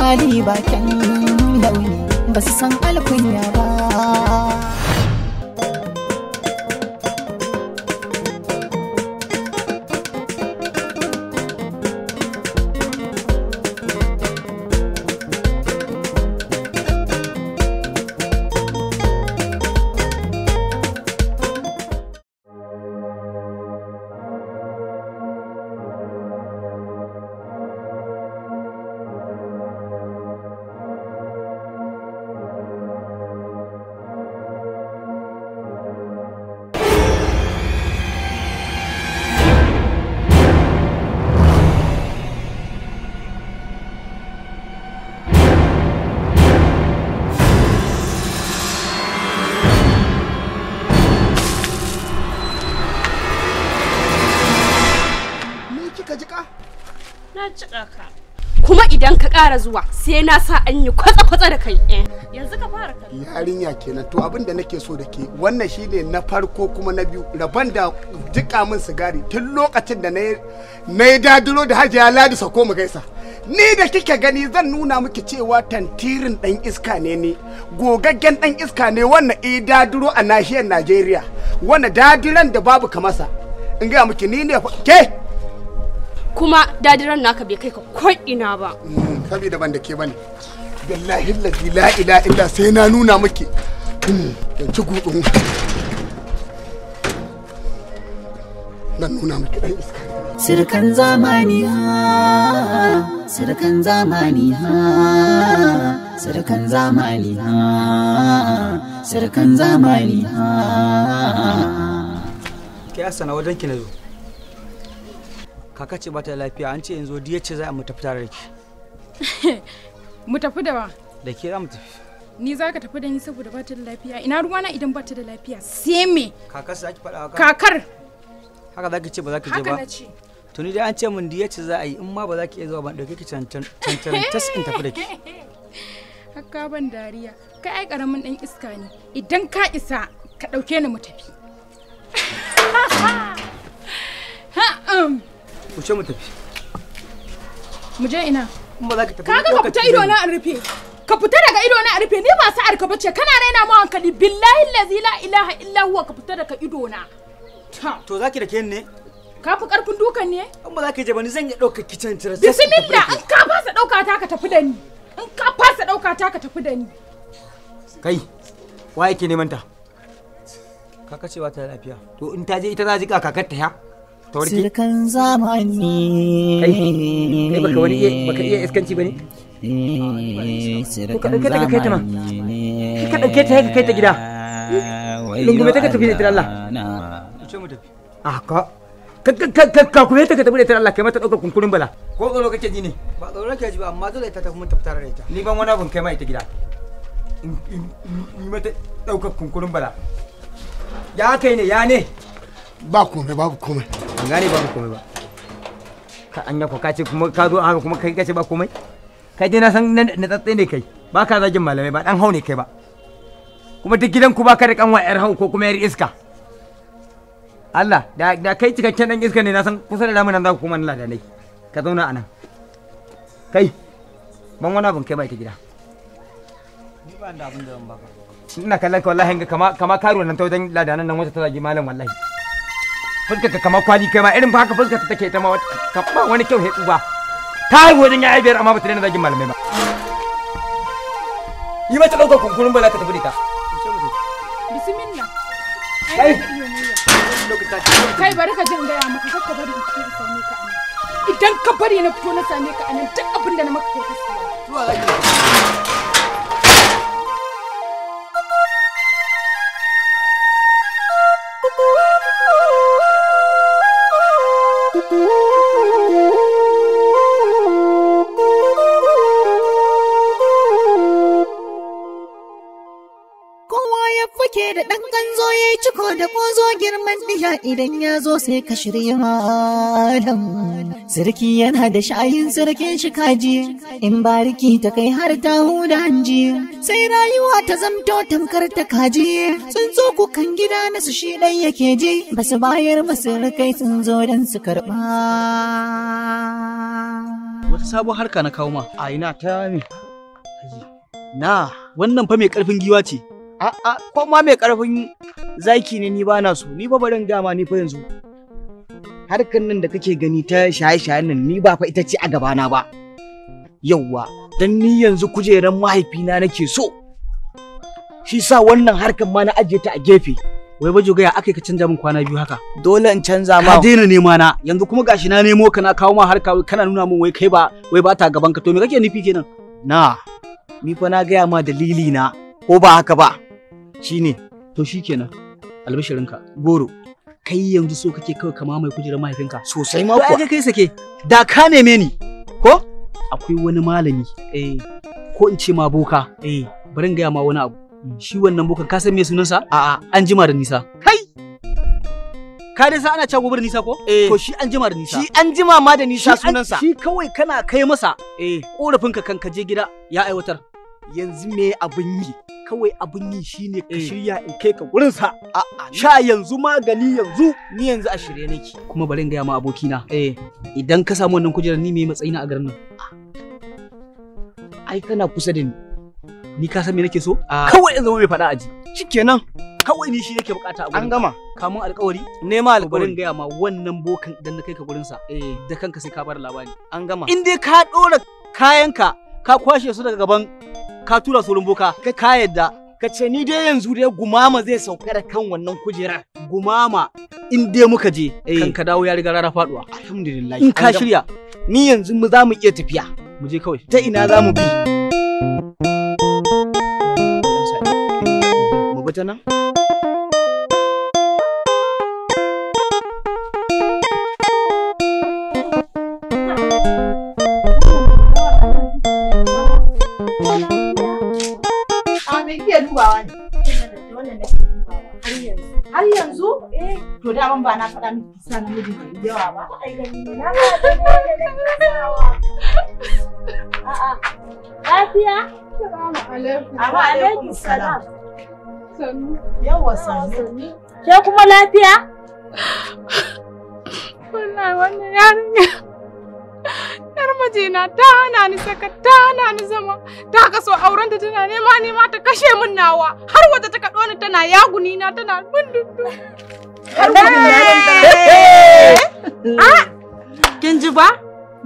hali bakin launi, ba su san alkunya ba. Kuma idan ka ƙara zuwa sai na sa an yi kwatsa-kwatsa da kai. Yanzu ka fara kallo. Yarinya kenan. To abin da nake so da ke wannan shine na farko kuma na biyu, rabon da jika min sigari tun lokacin da na yi dadiro da Hajiya Ladi sako mu gaisa. Ni da kike gani zan nuna miki cewa tantirin dan iska ne ni, gogaggen dan iska ne wannan i dadiro a nahiyar Najeriya, wannan dadiran da babu kamasa. In ga miki ni ne ke. Kuma dadiran naka bai kai ka ko ina ba. Saboda ban da ke bane. Billahi allazi la ilaha illa sai na nuna miki. Yanci gudun. Nan nuna miki dan iska. Sirkan zamani ha, sirkan zamani ha, sirkan zamani ha, sirkan zamani ha. Ke Hassana wajen ki na zo. Kaka ce ba ta lafiya, an ce yanzu diya ce za a mu tafi tare da ki. Mu tafi da wa? Da ke za mu tafi. Ni za ka tafi da ni saboda ba ta da lafiya? Ina ruwana idan ba ta da lafiya? Sai me? Kakar za ki faɗa haka? Kakar! Haka za ki ce ba za ki je ba? Haka na ce. To ni dai an ce min diya ce za a yi, in ma ba za ki iya zuwa ban ɗauke ki cancan tas in tafi da ki. Haka ban dariya. Kai ai ƙaramin ɗan iska ne. Idan ka isa ka ɗauke ni mu tafi. Ha'am. Wuce mu tafi. Mu je ina? Kuma za ka tafi. Kaga ka fita ido na an rufe. Ka fita daga ido na an rufe, ni ba sa'ar ka bace, kana raina mu hankali billahi allazi la ilaha illa huwa, ka fita daga ido na. To zaki da ke ne? Ka fi karfin dukan ne? In ba za ka je ba ni zan iya ɗaukar kicin tira. Bismillah, in ka fasa ɗauka ta ka tafi da ni. In ka fasa ɗauka ta ka tafi da ni. Kai, wa yake neman ta? Kaka ce ba ta lafiya. To in ta je ita za jika kakar ta ya? Sirkan zamani. Kai baka wani iya baka iya iskanci bane? Ko ka dauke ta ka kai ta ma. Ka dauke ta ka kai ta gida. Lungume ta ka tafi da ita Allah. Ce mu tafi. Ah ka ka kuma ta ka tafi da ita Allah, kai mata daukar kunkurin bala. Ko tsoro kake ji ne? Ba tsoro kake ji ba, amma dole ta tafi mun tafi tare da ita. Ni ban wani abun kai ma ita gida. In mata daukar kunkurin bala. Ya kai ne ya ne? Ba komai, babu komai. Ban gane babu komai ba. Ka anya ko ka ce kuma ka zo haka kuma kai kace ba komai? Kai dai na san na tsatse ne kai. Ba ka zagin malamai ba, dan hau ne kai ba. Kuma duk gidan ku ba ka da kanwa yar hau ko kuma yar iska. Allah da kai cikakken dan iska ne, na san kusa da ramin nan za ku koma na ladanai. Ka zauna a nan. Kai ban wani abun kai ba ita gida. Ni ba da abin da zan baka. Ina kallon ka wallahi kama kama karuwan nan ta wajen ladanan nan wata ta zagi malam wallahi. Fuskar ka kama kwali kai ma irin ba haka fuskar ta take ita ma ba wani kyau hetsu ba. Ta haihu wajen yaya biyar amma ba ta daina zagin malamai ba. Yi mata ɗaukar kunkurin ba za ka tafi da ita. Bismillah. Kai. Kai bari ka jin gaya maka, kar ka bari in fito in same ka anan. Idan ka bari na fito na same ka anan, duk abin da na maka kai ka siya. Zuwa zaki. Kowa ya fake da ɗan ganzo ya yi ciko da ƙozo, girman ɗiya idan ya zo sai ka shirya malam. Sarki yana da sha'ayin sarkin shi kaji, in bariki ta kai har ta huda hanji, sai rayuwa ta zamto tamkar ta kaji. Sun zo kukan gida na su shi ɗan yake ji, ba su bayar ba su kai sun zo don su karɓa. Wata sabuwar harka na kawo ma. A ina ta me? Na wannan fa mai karfin giwa ce. A'a, ko ma mai karfin zaki ne ni ba na so. Ni fa barin gama ni fa yanzu. Harkar nan da kake gani ta shaye-shayen nan ni ba fa ita ce a gabana ba. Yawwa, dan ni yanzu kujeran mahaifina nake so. Shi sa wannan harkar ma na ajiye ta a gefe. Wai bajo gaya akai ka canja min kwana biyu haka. Dole in canza ma. Ka daina nema na, yanzu kuma gashi na nemo ka na kawo ma harka wai kana nuna min wai kai ba wai ba ta gaban ka, to me kake nufi kenan? Na, ni fa na gaya ma dalili na, ko ba haka ba? Shine. To shikenan. Albishirinka. Goro. Kai yanzu so kake kawai ka mamaye kujerar mahaifinka. Sosai ma kuwa. To ai kai sake. Da ka neme ni, ko? Akwai wani malami. Eh. Ko in ce ma boka. Eh. Bari in gaya ma wani abu. Shi wannan bokan ka san me sunansa? A'a. An jima da nisa. Kai! Ka dai san ana cewa gobe da nisa ko? Eh. To shi an jima da nisa. Shi an jima ma da nisa sunansa. Shi kawai kana kai masa. Eh. Korafinka kan ka je gida ya aiwatar. Yanzu me abin yi? Kawai abin yi shine ka Eh. shirya in kai ka gurin sa. A'a. Sha yanzu magani yanzu. Ni yanzu a shirye nake. Kuma bari in gaya ma abokina. Eh. Idan ka samu wannan kujerar ni me matsayina a garin nan? Ai kana kusa da ni. Ni ka san me nake so? A'a. Kawai in zama mai faɗa aji. Shikenan. Kawai ni shi nake bukata a gurin. An gama. Kamun alƙawari? Nema To bari in alƙawari. gaya ma wannan bokan idan na kai ka gurin sa. Eh. Da kanka sai ka bar labari. An gama. In dai ka ɗora kayanka ka kwashe su daga gaban ka tura su wurin boka ka yadda Ka ce ni dai yanzu dai gumama zai sauka da kan wannan kujerar. Gumama in dai muka je Eh. kan ka dawo ya riga rana faduwa. Alhamdulillah. In ka An gama. shirya Ni yanzu mu za mu iya tafiya. mu je kawai. Ta ina za mu bi? Mu bi ta nan? A me kike dubawa ne? Har yanzu? Eh, to daman ba na faɗa miki ki sa namiji mai yawa ba. Ai gani ne na ga da nake sawa. A'a. Lafiya? Salamu alaikum. Amma alaikum salam. Sannu. Yawwa sannu. Ke kuma lafiya? Wallahi wannan yarinya. Yar mijina ta hana ni saka, ta hana ni zama. Ta kaso aurenta tana nema nema ta kashe min nawa. Har wata ta kaɗo ni tana yaguni na tana min dundu. Har wani yaron Kin ji ba?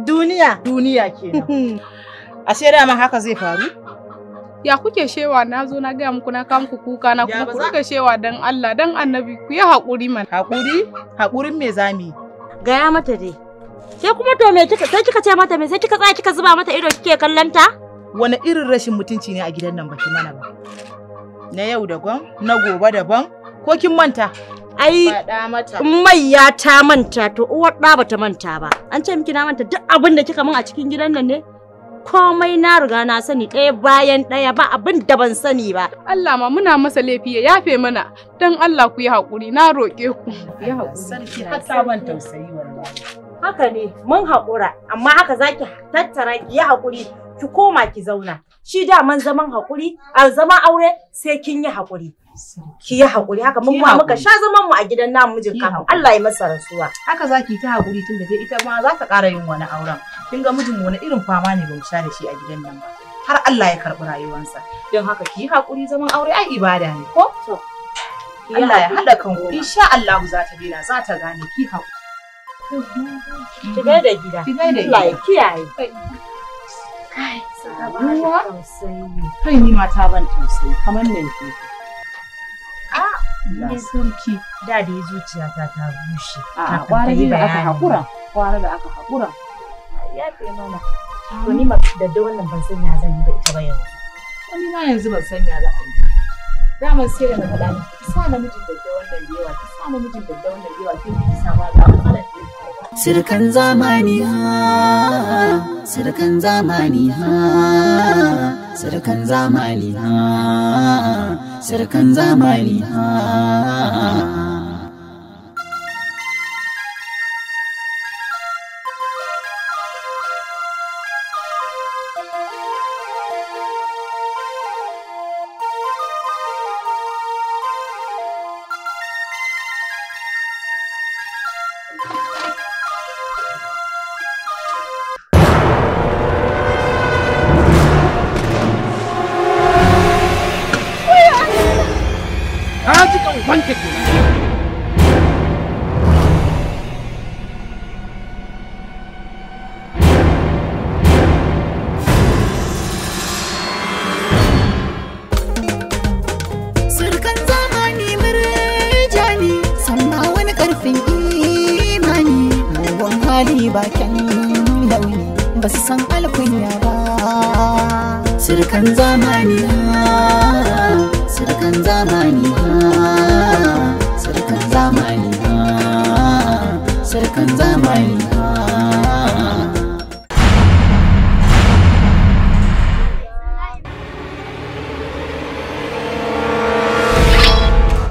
Duniya. Duniya kenan. Ashe dama haka zai faru? Ya kuke shewa na zo na gaya muku na kawo muku kuka na Ya kuma ba ku za- rika shewa dan Allah dan Annabi ku yi haƙuri mana. Haƙuri? Haƙurin me zamu yi? Gaya mata dai. Ke kuma to me kika sai kika ce mata me sai kika tsaya kika zuba mata ido kike kallon ta? Wani irin rashin mutunci ne a gidan nan baki mana ba? Na yau daban, na gobe daban, ko kin manta? Ai Faɗa mata. Maiya ta manta to uwar ɗa bata manta ba. An ce miki na manta duk abin da kika min a cikin gidan nan ne? Komai na riga na sani ɗaya bayan ɗaya ba abin da ban sani ba. Allah ma muna masa laifi ya yafe mana dan Allah ku yi haƙuri na roƙe ku. Ku yi haƙuri. Sarki har ta ban tausayi wallahi. Haka ne mun haƙura amma haka zaki tattara ki yi haƙuri ki koma ki zauna. Shi daman zaman haƙuri a zaman aure sai kin yi haƙuri. Ki yi haƙuri haka mun Ki ma muka haƙuri. sha zaman mu a gidan namu mijin Ki kafin haƙuri. Allah ya masa rasuwa. Haka zaki ta haƙuri tunda dai ita ma za ta ƙara yin wani auren. Kin ga mijinmu wani irin fama ne bamu sha da shi a gidan nan ba. Har Allah ya karɓi rayuwarsa. Don haka ki yi haƙuri zaman aure ai ibada ne ko? Ki yi Allah ya haƙuri. haɗa kanku. Insha Allah za ta daina za ta gane ki haƙuri. Ki gaida gida. Ki gaida Allah ya gida. kiyaye. Ruwa? Kai ni ma ta ban tausayi kamar nan ke. Ni sarki. Da dai zuciyata ta bushe. A kafin gwara ta yi dai da aka bayani. haƙura. Gwara da aka haƙura. Ya fi mana. To ni ma da wannan ban san ya zan yi da ita ba yanzu. Wani ma yanzu ban san ya za a yi ba. Daman sai da na faɗa miki ki sa namijin daddawan nan da yawa ki sa namijin daddawan nan da yawa kin ki sa ma ga matsalar da ya faru. Sirkan zamani ha, sirkan zamani ha, sirkan zamani ha, sirkan zamani ha. Ubanka kenan. Surkan zamani murjani, sannan wani karfin imani, mugun hali bakin launi, ba su san alkunya ba. Surkan zamani ha, surkan zamani ha, surkan zamani ha, surkan zamani ha.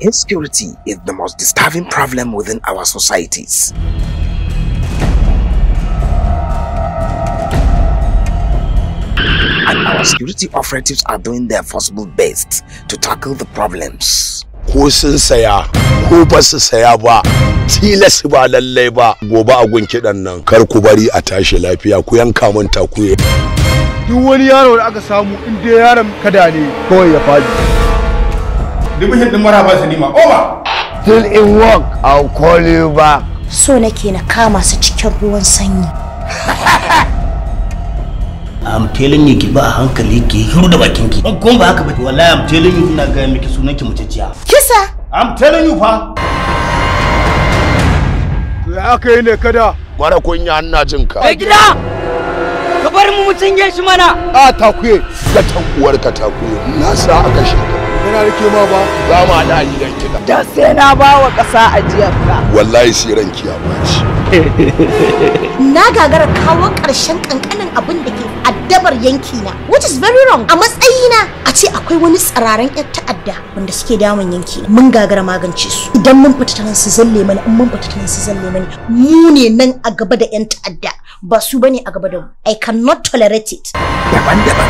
Insecurity is the most disturbing problem within our societies. And our security operatives are doing their possible best to tackle the problems. Ko sun saya ko ba su saya ba, tilas ba lallai ba, gobe a gun kiɗan nan kar ku bari a tashi lafiya, ku yanka mun takuye. Duk wani yaro da aka samu in dai yaron kada ne kawai ya fadi. Division din maraba sinima over. Till in work, I'll call you back. So nake na kama su cikin ruwan sanyi. I'm telling you ki ba a hankali, ki shiru da bakin ki. Ko ba haka ba, wallahi I'm telling you, ina ga miki sunan ki muciciya. Kisa! I'm telling you fa. To ya aka yi ne kada? Mara kunya, ina jin ka. Mai gida! Ka bar mu cinye shi mana! A takuye. Ka tan uwarka takuye. Na sa aka shi ka. Yana rike ma ba. Za mu haɗa a gidan kiɗa. Da sai na ba wa ƙasa ajiyar ka. Wallahi sai ranki ya baci. Na gagara kawo ƙarshen ƙanƙanin abin da ke addabar yankina, which is very wrong. A matsayina a ce akwai wani tsiraran 'yan ta'adda wanda suke damun yankina. Mun gagara magance su. Idan mun fita ta nan su zalle mana, in mun fita ta nan su zalle mana. Mu ne nan a gaba da 'yan ta'adda, ba su bane a gaba da mu. I cannot tolerate it. Daban-daban,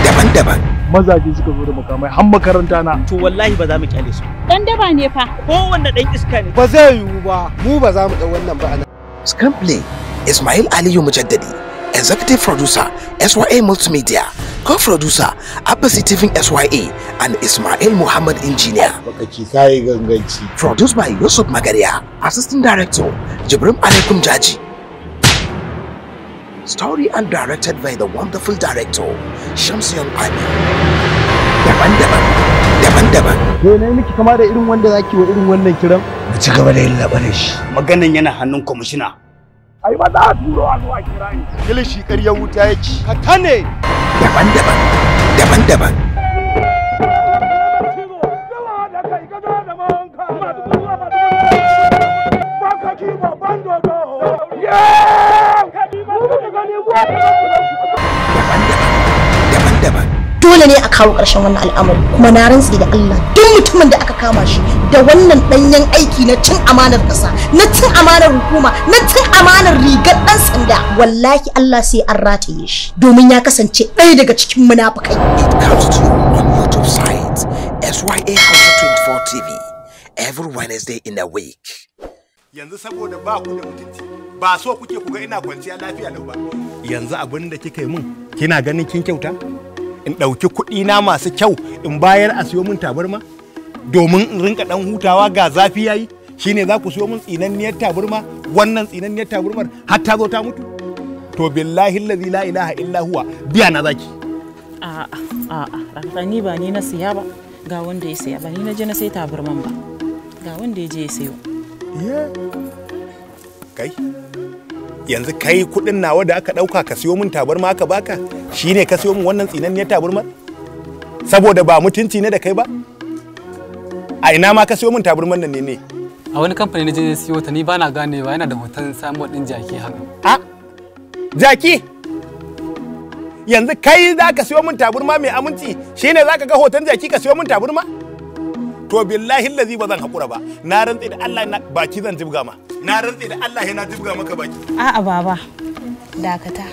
daban-daban. Mazaje suka zo da makamai har makaranta na. To wallahi ba za mu kyale su. Dan daba ne fa. Kowanne dan iska ne. Ba zai yiwu ba, mu ba za mu ɗau wannan ba a nan. Screenplay Ismail Aliyu Mujaddadi, Executive Producer SYA Multimedia, Co-Producer Abbasi TV SYA and Ismail Muhammad Engineer. Baka ki kai ganganci. Produced by Yusuf Magaria, Assistant Director Jibrim Alaikum Jaji. Story and directed by the wonderful director Shamsiyon Ali. Daban-daban, daban-daban. Ke na yi miki kama da irin wanda zaki wa irin wannan kiran? Mu ci gaba da yin labarin shi. Maganan yana hannun kwamishina. Ai ba za a turo a zuwa kira ni. Kilishi ƙaryar wuta yake. Ka tane. Daban-daban, daban-daban. Daban-daban. Dole ne a kawo ƙarshen wannan al'amari, kuma na rantse da Allah duk mutumin da aka kama shi da wannan ɗanyen aiki na cin amanar ƙasa, na cin amanar hukuma, na cin amanar rigar ɗan sanda, wallahi Allah sai an rataye shi domin ya kasance ɗaya daga cikin munafukai. It comes to you on YouTube site SYA Hausa 24 TV every Wednesday in a week. Yanzu saboda ba ku da mutunci, ba so kuke ku ga ina kwanciya lafiya lau ba. Yanzu abin da kika yi min, kina ganin kin kyauta? In ɗauki kuɗi na masu kyau in bayar a siyo min tabarma domin in rinka ɗan hutawa, ga zafi yayi, shine za ku siyo min tsinanniyar tabarma? Wannan tsinanniyar tabarmar har ta zo ta mutu. To billahi allazi la ilaha illa huwa, biya na zaki. A'a, a'a, Rakata, ni ba ni na siya ba, ga wanda ya siya, ba ni na je na sai tabarman ba. Ga wanda ya je ya sayo. Kai, yanzu kai kuɗin nawa da aka ɗauka ka siyo min tabarma aka baka, shine ka siyo min wannan tsinanniyar tabarmar? Saboda ba mutunci ne da kai ba? A ina ma ka siyo min tabarmar nan ne? A wani kamfani na je na siyo ta, ni bana ganewa, yana da hoton samuwar din jaki haka. A jaki? Yanzu kai za ka siyo min taburma mai aminci, shine za ka ga hoton jaki ka siyo min taburma? To billahi lazi ba zan haƙura ba, na rantse da Allah na baki zan jibga ma, na rantse da Allah na jibga maka baki. A'a baba, dakata.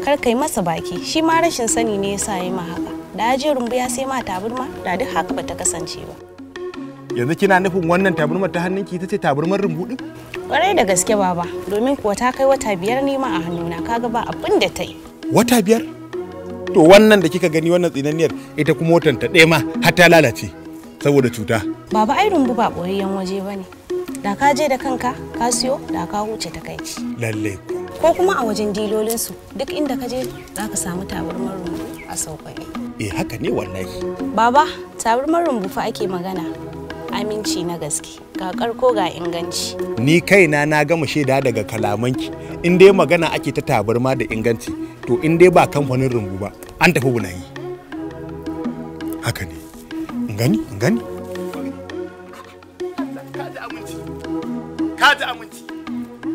Kar kai masa baki, shi ma rashin sani ne yasa yi ma haka. Da ya je rumbu ya sai ma taburma, da duk haka bata kasance ba. Yanzu kina nufin wannan taburmar ta hannunki ita ce taburmar rumbu din? Kwarai da gaske baba, domin kuwa ta kai wata 5 ne ma a hannuna, kaga ba abin da ta yi. Wata 5? To wannan da kika gani, wannan tsinanniyar, ita kuma watan ta ɗaya ma har ta lalace. Saboda cuta. Baba ai rumbu ba boyayyen waje bane. Da ka je da kanka ka siyo da ka huce takaici. Lalle. Ko kuma a wajen dilolinsu duk inda ka je za ka samu tabarmar rumbu a sauƙaƙe. Eh haka ne wallahi. Baba, tabarmar rumbu fa ake magana. Aminci na gaske, ga karko ga inganci. Ni kaina na gama shaida daga kalamanki, in dai magana ake ta tabarma da inganci, to in dai ba kamfanin rumbu ba, an tafi bunayi. Haka ne. In gani, in gani. Ka ji aminci. Ka ji aminci.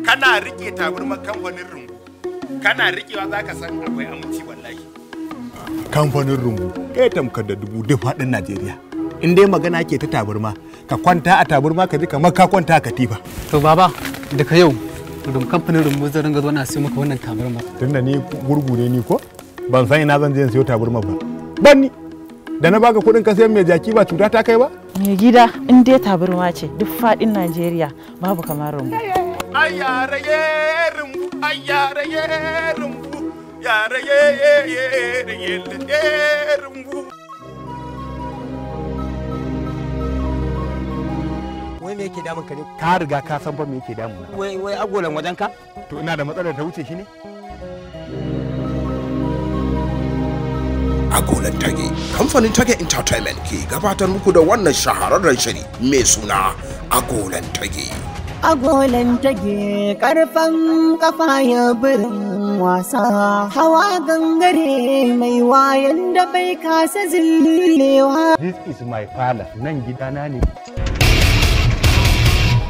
Kana rike tabarmar kamfanin rumbu. Kana rikewa zaka san akwai aminci wallahi. Kamfanin rumbu kai tamkar da dubu duk faɗin Najeriya. In dai magana ke ta tabarma, ka kwanta a tabarma ka ji kamar ka kwanta a katifa. To baba, daga yau kamfanin rumbu zan ringa zuwa na siyo maka wannan tabarma. Tunda ni gurgu ne ni ko? Ban san ina zan je in siyo tabarma ba. Ban ni da na baka kuɗin ka sayan mai jaki ba cuta ta kai ba? Mai gida in dai tabarma ce duk faɗin Najeriya babu kamar rumbu. Ayyara ye rumbu, ayyara ye rumbu, yara ye ye ye ye rumbu. Wai me yake damun ka ne? Ka riga ka san fa me yake damun. Wai wai agolan wajen ka? To ina da matsalar ta wuce shi ne? Agolan Tage, kamfanin Tage Entertainment ke gabatar muku da wannan shahararren shiri mai suna Agolan Tage. Agolan tage karfan kafa ya birin wasa hawa gangare mai wayan da bai kasa zillewa. This is my palace, nan gidana ne.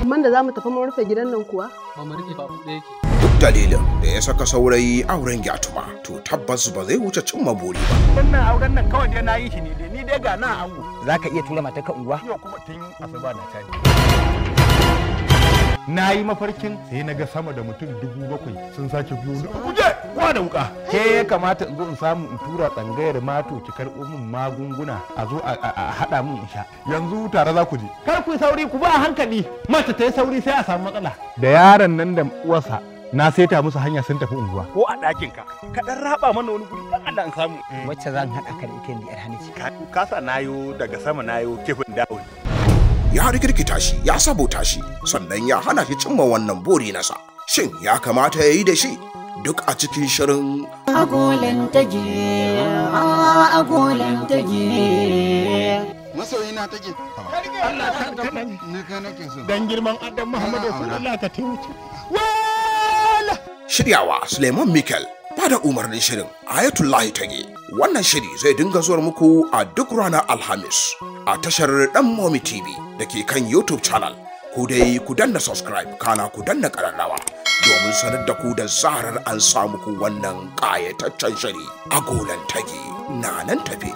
Amma da za mu tafi mun rufe gidan nan kuwa? Ba mu rufe ba, buɗe yake. Duk dalilin da ya saka saurayi auren gyatuma to tabbas ba zai wuce cimma buri ba. Wannan auren nan kawai dai na yi shi ne dai ni dai ga na ango. Za ka iya tura matarka unguwa? Yau kuma tun asuba na caji. Na yi mafarkin sai na ga sama da mutum 7,000 sun sake biyo ni a guje kwa da wuka. Ke ya kamata in zo in samu in tura tsangayar mato ki karɓo min magunguna a zo a haɗa min in sha. Yanzu tare za ku je. Kar ku yi sauri ku ba a hankali mace ta yi sauri sai a samu matsala. Da yaron nan da uwarsa na saita musu hanya sun tafi unguwa. Ko a ɗakin ka ka ɗan raba mana wani guri dan Allah in samu. Wacce zan haɗa ka da ita yanzu yar hannu ce. Ka sa nayo daga sama nayo kifin dawo. Ya rikirkita shi, ya sabota shi, sannan ya hana shi cimma wannan buri nasa. Shin ya kamata ya yi da shi? Duk a cikin shirin Agolan tage, agolan tage. Masoyina take. Allah ka ni ka nake so. Dan girman Adam Muhammadu Rasulullah ka taimake. Wala! Shiryawa Suleiman Mikel, bada umarnin shirin Ayatullahi Tage. Wannan shiri zai dinga zuwar muku a duk ranar Alhamis a tashar Dan Momi TV da ke kan YouTube channel. Ku dai ku danna subscribe kana ku danna kararrawa domin sanar da ku da zarar an samu ku wannan ƙayataccen shiri. Agolan Tage na nan tafe.